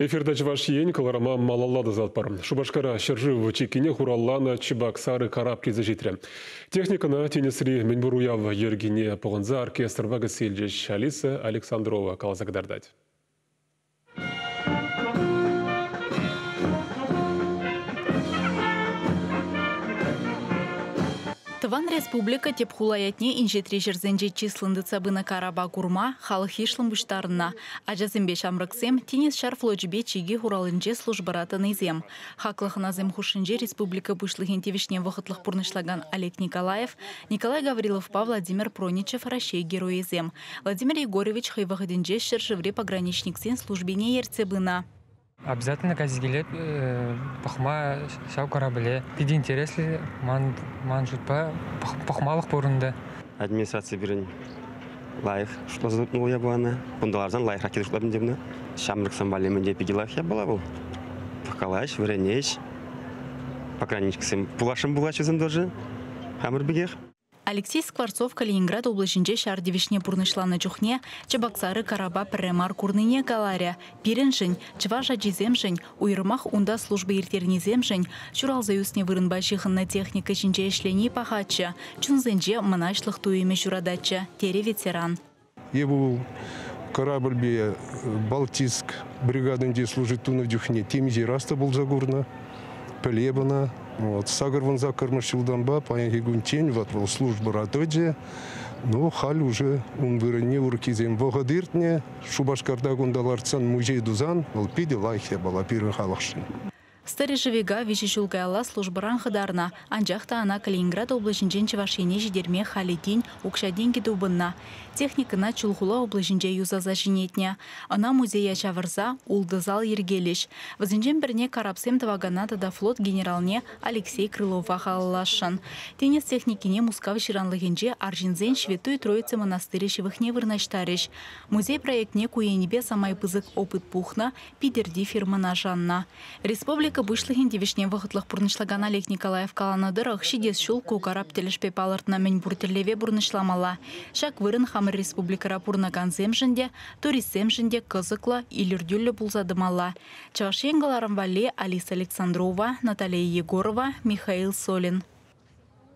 Эфирта Чӑваш Ен кӑларӑма малалла тӑсатпӑр. Шупашкара ҫӗршыв чиккине хуралланӑ Чебоксары карап килсе ҫитрӗ. Техникӑна тинӗсри мӗнпур уяв йӗркине пӑхӑнса оркестрпа кӗтсе илчӗҫ. Алиса Александрова каласа кӑтартать. Тӑван республика тӗп хула ятне инҫетри ҫӗрсенче чыслӑн тытса пынӑ карапа курма халӑх йышлӑн пуҫтарӑннӑ. Ачасемпе ҫамрӑксем, тинӗс ҫар флочӗпе чикӗ хуралӗнче службӑра тӑнисем. Хаклӑ хӑнасем хушшинче республика Пуҫлӑхӗн тивӗҫне вӑхӑтлӑх пурнӑҫлакан Олег Николаев, Николай Гавриловпа Владимир Проничев Раҫҫей Геройӗсем. Владимир Егорович хӑй вӑхӑтӗнче ҫӗршыври пограничниксен службине ертсе пынӑ. Обязательно кайса килет пӑхма ҫав корабле. Питӗ интереслӗ ман шутпа пӑхмалӑх пур унта. Администраци пирӗн лайӑх шутласа тупнӑ вӑл япалана. Кунта ларсан лайӑхрах киле шутлатӑн темне. Ҫамрӑксем валли мӗнле питӗ лайӑх япала вӑл. Пӑхкалаҫ, вӗренеҫ. Пограничниксем пуласшӑн пулаҫҫӗ вӗсем тоже. Хамӑр пекех. Алексей Скворцов Калининград облаҫӗнче ҫар тивӗҫне пурнӑҫланӑ чухне Чебоксары карапа пӗрре мар курнине каларӗ. Пирӗншӗн, чӑваш ачисемшӗн, уйрӑмах унта служба ирттернисемшӗн, ҫуралса ӳснӗ вырӑнпа ҫыхӑннӑ техника ҫинче ӗҫлени пахаччӗ, чунсенче мӑнаҫлӑх туйӑмӗ ҫурататчӗ, терӗ ветеран. Эпӗ корабльпе Балтийск бригадинче служить тунӑ чухне темиҫе раз та пулса курнӑ, пӗлеп ӑна. Вот, 88-мӗш ҫултанпа паянхи кунччен вот вӑл службӑра тӑчӗ. Ну, халь уже ун вырӑнне урӑххисем вӑхӑт иртнӗ. Шупашкарта кунта лартсан, музей тусан, вӑл питӗ лайӑх япала пирӗн халӑхшӑн. Сторожевика виҫӗ ҫул каялла службӑран хӑтарнӑ. Анчах та ӑна Калининград облаҫӗнчен Чӑваш Ене ҫитерме халӗ тин укҫа-тенкӗ тупӑннӑ. Техникӑна Чулхула облаҫӗнче юсаса ҫӗнетнӗ. Ӑна музея ҫавӑрса ултӑ зал йӗркелӗҫ. Вӗсенчен пӗрне карапсем тӑвакана тата флот генералне Алексей Крылова халалласшӑн. Тинӗс техникине Мускав ҫыранлӑхӗнче арҫынсен Ҫветтуй Троица монастырӗ ҫывӑхне вырнаҫтарӗҫ. Музей проектне ку енӗпе самай пысӑк опыт пухнӑ Питӗрти фирмӑна шаннӑ. Республика Пуҫлӑхӗн тивӗҫне вӑхӑтлӑх пурнӑҫлакан Олег Николаев каланӑ тӑрӑх, ҫитес ҫул ку карап тӗлӗшпе палӑртнӑ мӗнпур тӗллеве пурнӑҫламалла. Ҫак вырӑн хамӑр республикӑра пурӑнакансемшӗн те, туристсемшӗн те кӑсӑклӑ, илӗртӳллӗ пулса тӑмалла. Чӑваш Ен кӑларӑм валли Алиса Александрова, Наталия Егорова, Михаил Солин.